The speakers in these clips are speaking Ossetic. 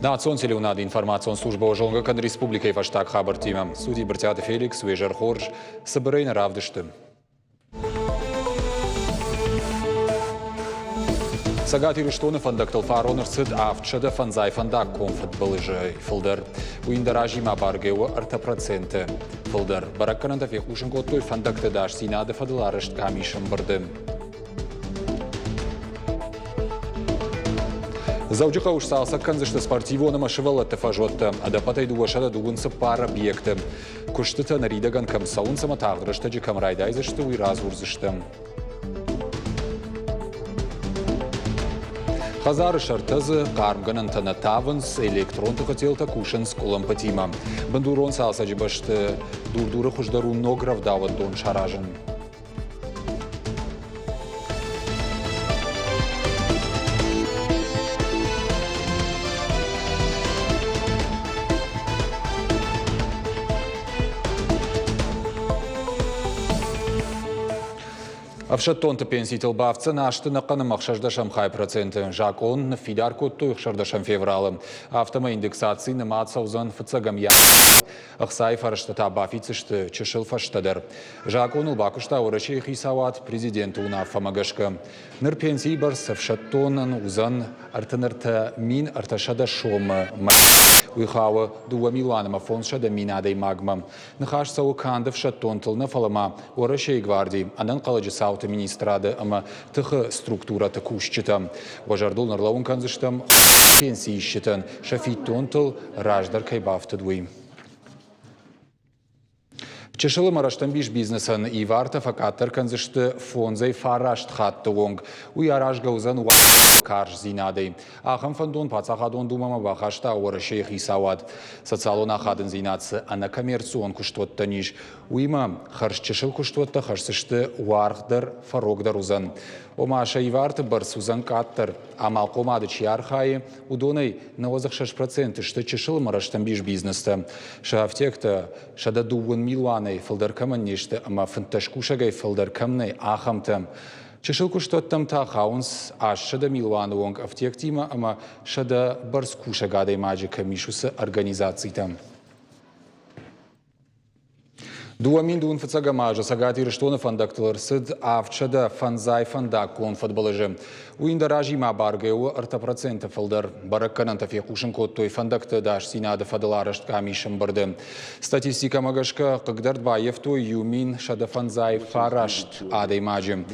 Национ телеуынады информацион службӕ зонгӕ кӕны республикӕйы фӕстаг хабӕрттимӕ. Студийы Брытъиаты Феликс, уе зӕр хорз, цыбырӕй нӕ равдысты. Цӕгат Ирыстоны фӕндӕгтыл фарон ӕрцыд 705 фӕндаггон фыдбылызы фылдӕр. Уый ӕндӕр азимӕ баргӕ у 3% фылдӕр. Бӕрӕггӕнӕнтӕ фехъусын кодтой фӕндӕгты ӕдасдзинады фӕдыл арӕзт къамисы ӕмбырды. Дзӕуджыхъӕуы сцалцӕг кӕндзысты спортивон ӕмӕ сывӕллӕтты фӕзуӕттӕ. Ӕдӕппӕтӕй 224 объекты. Куыстытӕ ныридӕгӕн кӕм цӕуынц ӕмӕ тагъд рӕстӕджы кӕм райдайдзысты, уый радзурдзыстӕм. Хӕдзары сӕртӕ дзы хъармгӕнӕнтӕ нӕ тавынц, электрон тыхы телтӕ кусынц къуылымпытимӕ. Бындурон цалцӕджы бӕсты Дур-Дуры хуыздӕр у ног рӕвдауӕндон саразын. Ӕфсӕддонты пенситыл бафтдзӕн азты ӕнӕхъӕн ӕмӕ ӕхсӕрдӕсӕм хай проценты. Закъон ныффидар кодтой ӕхсӕрдӕсӕм февралы. Афтӕмӕй индексаци нымад цӕудзӕн фыццӕгӕм Ӕхцайы фӕрӕзтӕ та бафиддзысты чысыл фӕстӕдӕр. Закъоныл бакуыста Уӕрӕсейы хицауад президенты уынаффӕмӕ гӕсгӕ. Ныр пенсийы бӕрц ӕфсӕддонӕн уыдзӕн 33 300 сомы. Уый хауы 2 500 000 адӕймагмӕ. Ныхас цӕуы канд ӕфсӕддонтыл нӕ, фӕлӕ ма Уӕрӕсейы гвардийы, ӕнӕнхъӕлӕджы цауты министрады ӕмӕ тыхы структурӕты кусджытӕм. Уӕ зӕрдыл нӕрлӕууын кӕндзыстӕм пенсиисджытӕн сӕ фиддонтыл раздӕр кӕй бафтыд, уый. Чысыл ӕмӕ рӕстӕмбис бизнесӕн ивартӕ фӕкъаддӕр кӕндзысты фондзӕй фараст хатты онг. Уый аразгӕ уыдзӕн карздзинадӕй. Ахӕм фӕндон Паддзахадон Думӕмӕ бахаста Уӕрӕсейы хицауад. Социалон ахадындзинад цы ӕнӕкоммерцион куыстуӕттӕн ис, уыимӕ хӕрз чысыл куыстуӕттӕ хӕсдзысты уаргъ дӕр фӕрогдӕр уыдзӕн. Ома сӕ иварты бӕрц уыдзӕн къаддӕр. Амалхъомады чи архайы, уыдонӕй 96% сты чысыл ӕмӕ рӕстӕмбис бизнестӕ. Сӕ афтектӕ 102 милуанӕй фылдӕр кӕмӕн не сты ӕмӕ 15 кусӕгӕй фылдӕр кӕм нӕй, ахӕмтӕ. Чысыл куыстуӕттӕм та хауынц 800 милуаны онг ӕфтиӕгтимӕ ӕмӕ 100 бӕрц кусӕг адӕймаджы кӕм ис, уыцы организацитӕ. 2000 фыццӕгӕм азы Цӕгат Ирыстоны фӕндӕгтыл ӕрцыд 705 фӕндаггон фыдбылызы. Уый ӕндӕр азимӕ баргӕ у 3% фылдӕр. Бӕрӕггӕнӕнтӕ фехъусын кодтой фӕндӕгты ӕдасдзинады фӕдыл арӕзт къамисы ӕмбырды. Статистикӕмӕ гӕсгӕ хъыгдӕрд баййӕфтой 1159 адӕймаджы.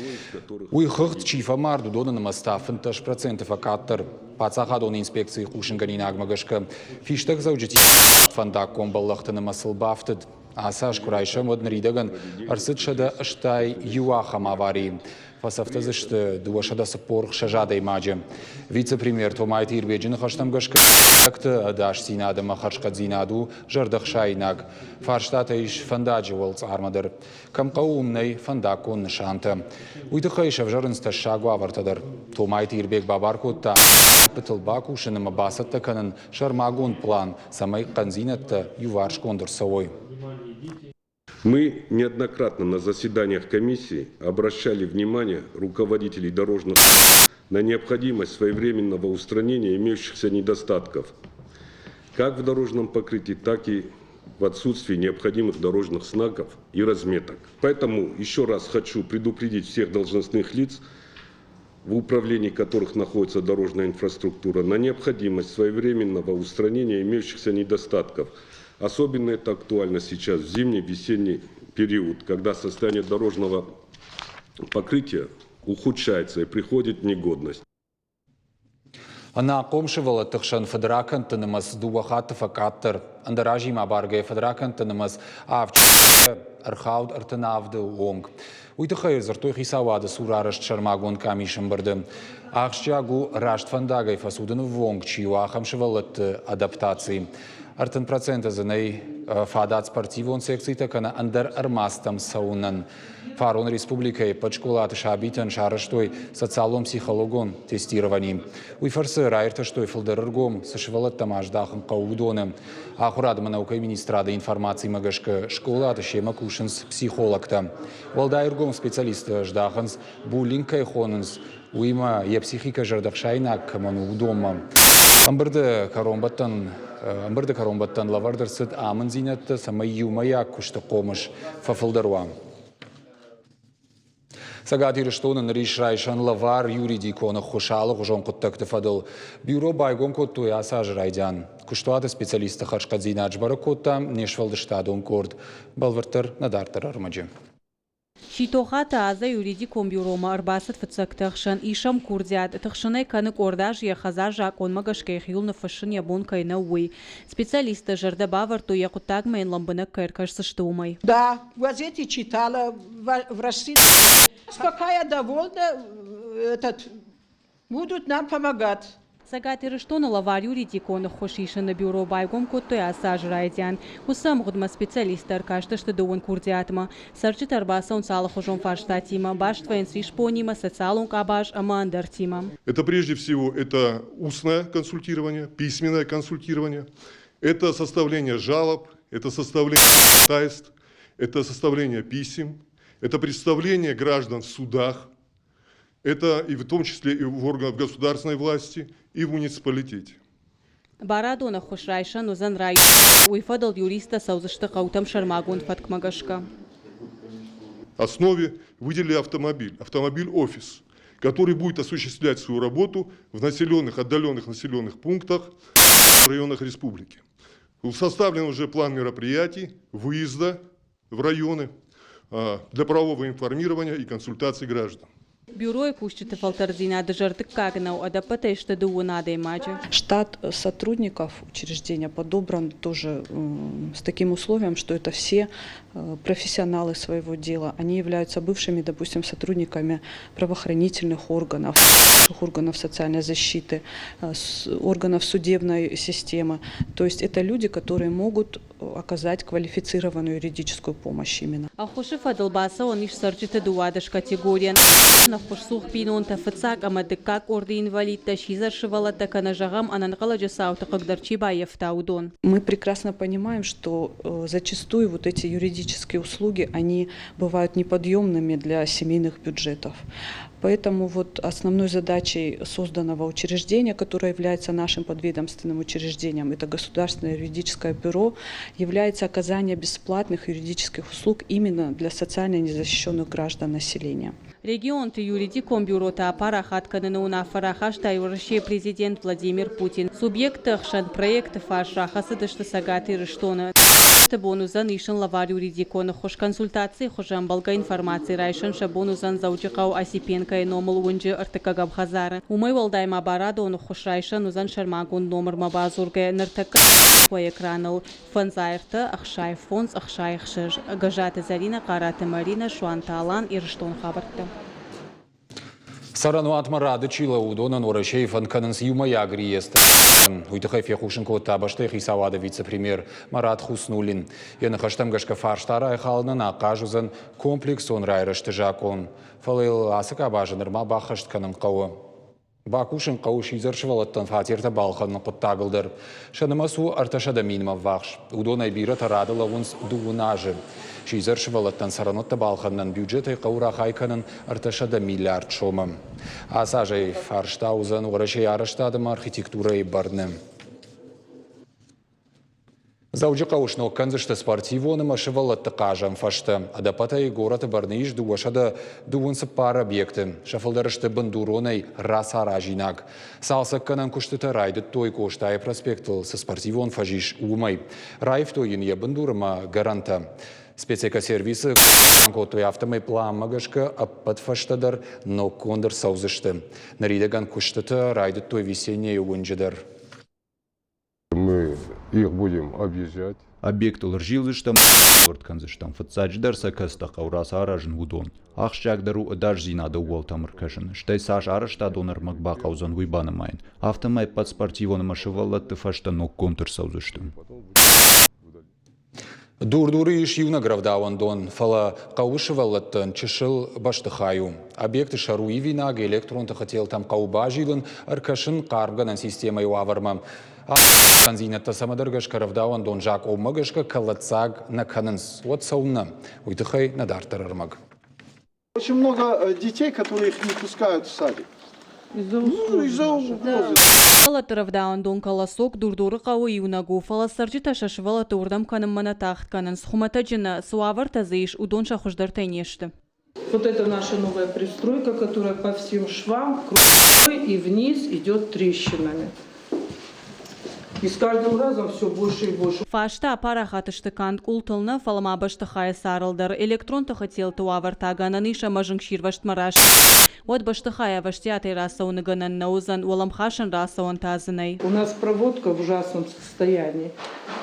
Уый хыгъд чи фӕмард, уыдоны нымӕц та 15% фӕкъаддӕр. Паддзахадон инспекцийы хъусынгӕнинагмӕ гӕсгӕ, фистӕгдзӕуджытимӕ фӕндаггон бӕллӕхты нымӕцыл бафтыд. Ацы аз куы райсӕм, уӕд ныридӕгӕн ӕрцыд 181 ахӕм аварийы. Фӕцӕфтӕ дзы сты 246 адӕймаджы. Вице-премьер Томайты Ирбеджы ныхӕстӕм гӕсгӕ, ӕдасдзинад ӕмӕ хӕрзхъӕддзинад у зӕрдӕхсаинаг. Фарстатӕ ис фӕндаджы уӕлцъармӕ дӕр. Кӕм хъӕуы, уым нӕй фӕндаггон нысантӕ. Уый тыххӕй сӕвзӕрынц тӕссаг уавӕртӕ дӕр. Томайты Ирбег бабар кодта ӕппытыл бакусын ӕмӕ бацӕттӕ кӕнын сӕрмагонд пълан, цӕмӕй хъӕндзинӕдтӕ иуварсгонд ӕрцӕуой. Мы неоднократно на заседаниях комиссии обращали внимание руководителей дорожных на необходимость своевременного устранения имеющихся недостатков как в дорожном покрытии, так и в отсутствии необходимых дорожных знаков и разметок. Поэтому еще раз хочу предупредить всех должностных лиц, в управлении которых находится дорожная инфраструктура, на необходимость своевременного устранения имеющихся недостатков. Особенно это актуально сейчас в зимний, весенний период, когда состояние дорожного покрытия ухудшается и приходит в негодность. Ӕнахъом сывӕллӕтты хсӕн фыдракӕндты нымӕц дыууӕ хатты фӕкъаддӕр. Ӕндӕр азимӕ абаргӕйӕ фыдракӕндты нымӕц авд ӕрхауд 37-ы онг. Уый тыххӕй дзырдтой хицауады цур арӕзт сӕрмагонд къамисы ӕмбырды. Ахсджиаг у, раст фӕндагӕй фӕцудыны ввонг чи у, ахӕм сывӕллӕтты адаптаци. 30% дзы нӕй фадат спортивон секцитӕ кӕнӕ ӕндӕр ӕрмадзтӕм цӕуынӕн. Фарон республикӕйы ӕппӕт скъолаты сабитӕн сарӕзтой социалон-психологон тестировани. Уый фӕрцы раиртӕстой фылдӕр ӕргом, цы сывӕллӕттӕм аздахын хъӕуы, уыдоны. Ахуырад ӕмӕ наукӕйы министрады информацимӕ гӕсгӕ скъолаты семӕ кусынц психологтӕ. Уӕлдай ӕргом специалисттӕ здахынц, буллинг кӕй хонынц, уыимӕ йӕ психикӕ зӕрдӕхсаинаг кӕмӕн у, уыдонмӕ. Ӕмбырды кӕронбӕттӕн ӕмбырды кӕронбӕттӕн лӕвӕрд ӕрцыд амынддзинӕдтӕ, цӕмӕй иумӕйаг куысты хъомыс фӕфылдӕр уа. Цӕгат Ирыстоны ныр ис райсӕн лӕвар юридикон ӕххуыс алыгъуызон хъуыддӕгты фӕдыл. Бюро байгом кодтой ацы азы райдиан. Куыстуаты специалистты хӕрзхъӕддзинад сбӕрӕг кодта не сфӕлдыстадон къорд. Бӕлвырддӕр нӕ дарддӕр ӕрмӕджы. Ситохаты Азӕ юридикон бюромӕ ӕрбацыд фыццӕгты ӕхсӕн. Ис ӕм курдиат, тыхсын ӕй кӕны къорд азы йӕ хӕдзар закъонмӕ гӕсгӕ йӕхиуыл ныффыссын йӕ бон кӕй нӕу, уый. Специалисттӕ зӕрдӕ бавӕрдтой, йӕ хъуыддагмӕ йын лӕмбынӕг кӕй ӕркӕсдзысты, уымӕй. Да, в газете читала, в России. Пока я довольна, этот, Будут нам помогать. Цӕгат Ирыстоны лӕвар юридикон ӕххуыс исыны бюро байгом кодтой ацы азы райдиан. Уыцы ӕмгъуыдмӕ специалисттӕ ӕркастысты дыууын курдиатмӕ. Цӕрджытӕ ӕрбацӕуынц алыхуызон фарстатимӕ, баст вӕййынц исбонимӕ, социалон къабаз ӕмӕ ӕндӕртимӕ. Это прежде всего это устное консультирование, письменное консультирование, это составление жалоб, это составление ходатайств, это составление писем, это представление граждан в судах, Это и в том числе и в органах государственной власти, и в муниципалитете. Барадон ӕххуыс райсӕн уыдзӕн районы. Уый фӕдыл юристтӕ цӕудзысты хъӕутӕм сӕрмагонд фӕткмӕ гӕсгӕ. Основе выделили автомобиль, автомобиль-офис, который будет осуществлять свою работу в населенных, отдаленных населенных пунктах районах республики. Составлен уже план мероприятий, выезда в районы для правового информирования и консультаций граждан. Бюройы кусджыты фӕлтӕрддзинад дызӕрдыггаг нӕу, ӕдӕппӕтӕй сты дыууын адӕймаджы. Штат сотрудников учреждения подобран тоже с таким условием, что это все профессионалы своего дела. Они являются бывшими, допустим, сотрудниками правоохранительных органов, органов социальной защиты, органов судебной системы. То есть это люди, которые могут оказать квалифицированную юридическую помощь именно. Ӕххуысы фӕдыл бацӕуӕн ис цӕрджыты 12 категорийӕн. Ӕххуысцух бинонтӕ, фыццаг ӕмӕ дыккаг къорды инвалидтӕ, сидзӕр сывӕллӕттӕ кӕнӕ, зӕгъӕм, ӕнӕнхъӕлӕджы цауты хъыгдӕр чи баййӕфта, уыдон. Мы прекрасно понимаем, что зачастую вот эти юридические услуги, они бывают неподъемными для семейных бюджетов. Поэтому вот основной задачей созданного учреждения, которое является нашим подведомственным учреждением, это Государственное юридическое бюро, является оказание бесплатных юридических услуг именно для социально незащищенных граждан населения. Регионты юридикон бюротӕ апарахат кӕныны уынаффӕ рахаста Уӕрӕсейы президент Владимир Путин. Субъектты ӕхсӕн проекты фарс рахӕцыдысты Цӕгат Ирыстоны. Бон уыдзӕн исын лӕвар юридикон ӕххуыс консультацийы хуызы ӕмбӕлгӕ информаци райсын сӕ бон уыдзӕн Дзӕуджыхъӕуы Осипенкойы номыл уынджы ӕртыккӕгӕм хӕдзары. Уымӕй уӕлдай ма барадон ӕххуыс райсӕн уыдзӕн сӕрмагонд номырмӕ бадзургӕ ныртӕккӕ уӕ экраныл 5 3 65 66. Гӕззаты Зӕринӕ, Хъараты Маринӕ, Суанты Алан, Ирыстон хабӕрттӕ. Цӕрӕнуатмӕ рады чи лӕууы, уыдонӕн Уӕрӕсейы фӕнд кӕнынц иумӕйаг реестр. Уый тыххӕй фехъусын кодта бӕстӕйы хицауады вице-премьер Марат Хуснуллин. Йӕ ныхӕстӕм гӕсгӕ фарста райхалынӕн ахъаз уыдзӕн комплексон райрӕзты закъон. Фӕлӕ йыл ацы къабазы нырма баххӕст кӕнын хъӕуы. Бакусын хъӕуы сидзӕр сывӕллӕттӕн фатертӕ балхӕныны хъуыддагыл дӕр. Сӕ нымӕц у 300 минмӕ ввахс. Уыдонӕй бирӕтӕ рады лӕууынц дыууын азы. Сидзӕр сывӕллӕттӕн цӕрӕнуӕттӕ балхӕнынӕн бюджетӕй хъӕуы рахай кӕнын 300 миллиард сомы. Ацы азӕй фарста уыдзӕн Уӕрӕсейы арӕзтад ӕмӕ архитектурӕйы бӕрны. Дзӕуджыхъӕуы сног кӕндзысты спортивон ӕмӕ сывӕллӕтты хъазӕн фӕзтӕ. Ӕдӕппӕтӕй горӕты бӕрны ис 234 объекты. Сӕ фылдӕр сты бындуронӕй рацаразинаг. Цалцӕггӕнӕн куыстытӕ райдыдтой Къостайы проспектыл цы спортивон фӕз ис, уымӕй. Раивтой йын йӕ бындур ӕмӕ гӕрӕнтӕ. Спецэкосервисы кодтой, афтӕмӕй пъланмӕ гӕсгӕ ӕппӕт фӕзтӕ дӕр ноггонд ӕрцӕудзысты. Ныридӕгӕн куыстытӕ райдыдтой Весеннейы уынджы дӕр. Мы их будем объезжать. Объектыл ӕрзилдзыстӕм, кӕндзыстӕм. Фыццаджыдӕр сӕ кӕцытӕ хъӕуы рацаразын, уыдон. Ахсджиагдӕр у ӕдасдзинады ӕууӕлтӕм ӕркӕсын, стӕй цас арӕзтадон ӕрмӕг бахъӕудзӕн, уый банымайын. Афтӕмӕй ӕппӕт спортивон ӕмӕ сывӕллӕтты фӕзтӕ ноггонд ӕрцӕудзысты. Дур-Дуры ис иунӕг рӕвдауӕндон, фӕлӕ хъӕуы сывӕллӕттӕн чысыл бӕстыхай у. Объекты сӕр у ивинаг, электрон тыхы телтӕм хъӕуы базилын, ӕркӕсын хъармгӕнӕн системӕйы уавӕрмӕ. Хъӕндзинӕдтӕ цӕмӕдӕр гӕсгӕ рӕвдауӕндон закъонмӕ гӕсгӕ кӕлӕддзаг нӕ кӕнынц, уӕд цӕуылнӕ? Уый тыххӕй нӕ дарддӕр ӕрмӕг. Очень много детей, которые их не пускают в садик. Из-за Ну, из-за угрозы. Сывӕллӕтты рӕвдауӕндон Колосок Дур-Дуры хъӕуы иунӕг у, фӕлӕ цӕрджытӕ сӕ сывӕллӕтты уырдӕм кӕнынмӕ нӕ тагъд кӕнынц. Хуымӕтӕджы нӕ, цы уавӕртӕ дзы ис, уыдон сӕ хуыздӕртӕй не сты. Вот это наша новая пристройка, которая по всем швам и вниз идет трещинами. И с каждым разом все больше и больше. Фӕстӕ апарахат сты канд къултыл нӕ, фӕлӕ ма бӕстыхайы царыл дӕр. Электрон тыхы телты уавӕр та гӕнӕн ис ӕмӕ зынгсирвӕзтмӕ раст уӕд бӕстыхайӕ ӕвӕстиатӕй рацӕуыны гӕнӕн нӕ уыдзӕн, уӕлӕмхасӕн рацӕуӕн та дзы нӕй. У нас проводка в ужасном состоянии.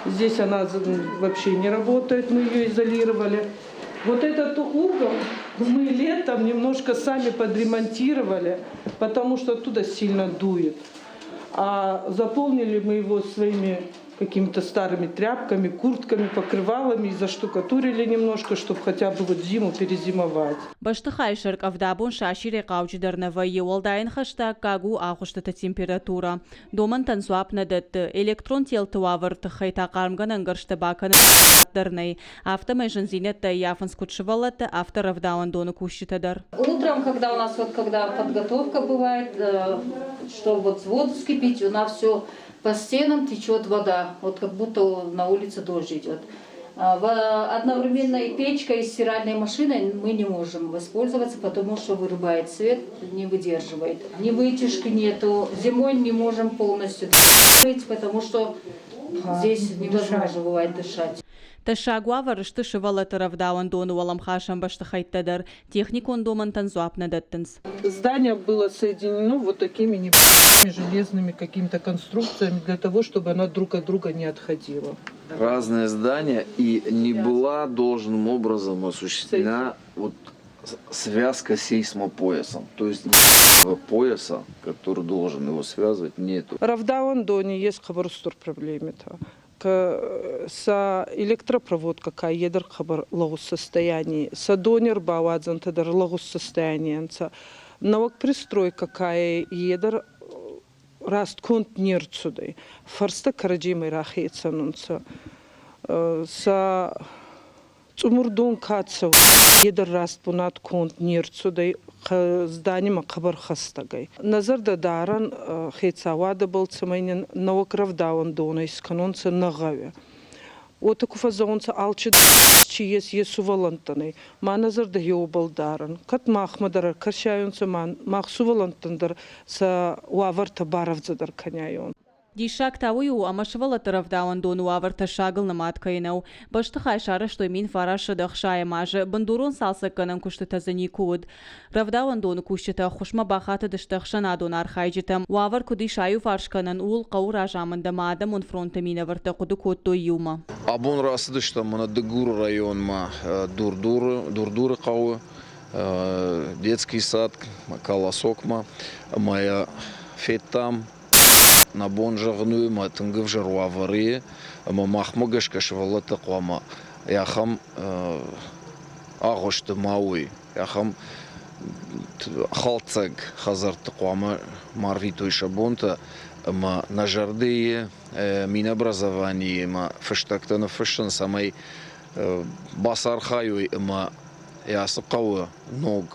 Здесь она вообще не работает, мы ее изолировали. Вот этот угол мы летом немножко сами подремонтировали, потому что оттуда сильно дует. А заполнили мы его своими какими-то старыми тряпками, куртками, покрывалами и заштукатурили немножко, чтобы хотя бы вот зиму перезимовать. Бӕстыхайы сӕр къӕвдабон сасирӕй хъауджыдӕр нӕ вӕййы, уӕлдай ныхӕсты аккаг у агъуыстыты температурӕ. Домӕнтӕн дзуапп нӕ дӕтты. Электрон телты уавӕры тыххӕй та хъармгӕнӕн гӕрзтӕ бакӕнын дӕр нӕй. Афтӕмӕй зындзинӕдтӕ ӕййафынц куыд сывӕллӕттӕ, афтӕ рӕвдауӕндоны кусджытӕ дӕр. Утром, когда у нас вот когда подготовка бывает, чтобы вот воду вскипить, у нас все по стенам течет вода, вот как будто на улице дождь идет. Одновременно и печкой, и стиральной машиной мы не можем воспользоваться, потому что вырубает свет, не выдерживает. Ни вытяжки нету, зимой не можем полностью потому что здесь невозможно бывает дышать. Тӕссаг уавӕры сты сывӕллӕтты рӕвдауӕндоны уӕлӕмхасӕн бӕстыхӕйттӕ дӕр. Техникон домӕнтӕн дзуапп нӕ дӕттынц. Здание было соединено вот такими железными какими-то конструкциями для того, чтобы она друг от друга не отходила. Разные здания и не была должным образом осуществлена вот связка сейсмопоясом. То есть пояса, который должен его связывать, нету. Рӕвдауӕндони ес хъӕбӕр устур проблемитӕ. Сӕ электропроводка ка е дӕр хъӕбӕр лӕгъуз состоянии, сӕ дони ӕрбауадзӕнтӕ дӕр лӕгъуз состоянии ӕнцӕ. Нӕуӕг пристройка ка е дӕр раст конд не рцудӕй. Фӕрстӕ кӕрӕдземӕй рахецӕн унцӕ. Сӕ цъумур дон ка цӕуй, е дӕр раст бунат конд не рцудӕй зданимӕ хъӕбӕр хӕстӕгӕй. Нӕ зӕрдӕ дарӕн хецауадӕбӕл, цӕмӕй нин нӕуӕг рӕвдауӕндонӕ искӕнонцӕ нӕ гъӕуи. Уотӕ ку фӕззӕгъунцӕ, алчи чи ес, е сувӕллӕнттӕн ӕй. Ма нӕ зӕрдӕ еубӕл дарӕн. Кӕд махмӕ дӕр ӕркӕсиайонцӕ, ма мах сувӕллӕнттӕн дӕр сӕ уавӕртӕ барӕвдзӕдӕр кӕниайон. Диссаг та уый у, ӕмӕ сывӕллӕтты рӕвдауӕндоны уавӕр тӕссагыл нымад кӕй нӕу. Бӕстыхай сарӕзтой 1960 азы, бындурон цалцӕггӕнӕн куыстытӕ дзы никуы уыд. Рӕвдауӕндоны кусджытӕ ӕххуысмӕ бахатыдысты ӕхсӕнадон архайджытӕм. Уавӕр куыд ис аиуварс кӕнӕн, ууыл хъӕуы разамынд ӕмӕ адӕмон фронты минӕвӕрттӕ хъуыды кодтой иумӕ. Абон рацыдыстӕм мӕнӕ Дыгуры районмӕ Дурдуры, Дурдуры хъӕуы детский сад Колосокмӕ ӕмӕ йӕ федтам. Нӕ бон зӕгъын у, ӕмӕ тынг ӕвзӕр уавӕры и, ӕмӕ махмӕ гӕсгӕ сывӕллӕттӕ хъуамӕ ахӕм агъуысты ма уой, ахӕм хӕлддзаг хӕдзӕртты хъуамӕ ма рвитой сӕ бонтӕ ӕмӕ нӕ зӕрдӕйы минобразованийы ӕмӕ фыстӕгтӕ ныффыссын, цӕмӕй бацархайой ӕмӕ ацы хъӕуы ног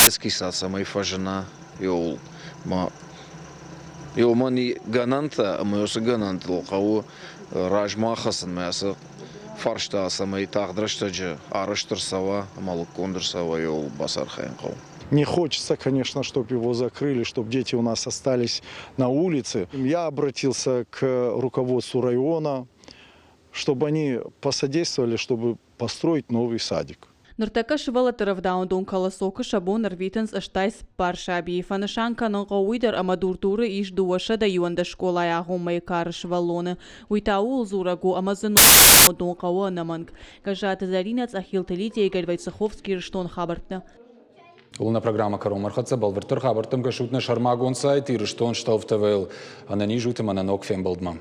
детский сад цӕмӕй фӕзына, еуыл ма еумӕн гӕнӕнтӕ ӕмӕ уыцы гӕнӕнтыл хъӕуы размӕ хӕцынмӕ ацы фарста цӕмӕй тагъд рӕстӕджы арӕзт ӕрцӕуа ӕмӕ лыггонд ӕрцӕуа, еуыл бацархайын хъӕуы. Не хочется, конечно, чтобы его закрыли, чтобы дети у нас остались на улице. Я обратился к руководству района, чтобы они посодействовали, чтобы построить новый садик. Ныртӕккӕ сывӕллӕтты рӕвдауӕндон Колосокы сӕ бон ӕрвитынц 84 сабийы. Фӕнысан кӕнын хъӕуы уый дӕр, ӕмӕ Дур-Дуры ис 211 скъолайы агъоммӕйы кары сывӕллоны. Уый та ууыл дзурӕг у, ӕмӕ дзы дон хъӕуы ӕнӕмӕнг. Гӕззаты Зӕринӕ, Цъӕхилты Лидия, Игорь Войцеховский, Ирыстон хабӕрттӕ. Нӕ программӕ кӕронмӕ ӕрхӕццӕ бӕлвырддӕр хабӕрттӕм кӕсут нӕ сӕрмагонд сайт Ирыстон Шталф ТВ-йыл. Ӕнӕниз ут ӕмӕ нӕ ног фембӕлдмӕ.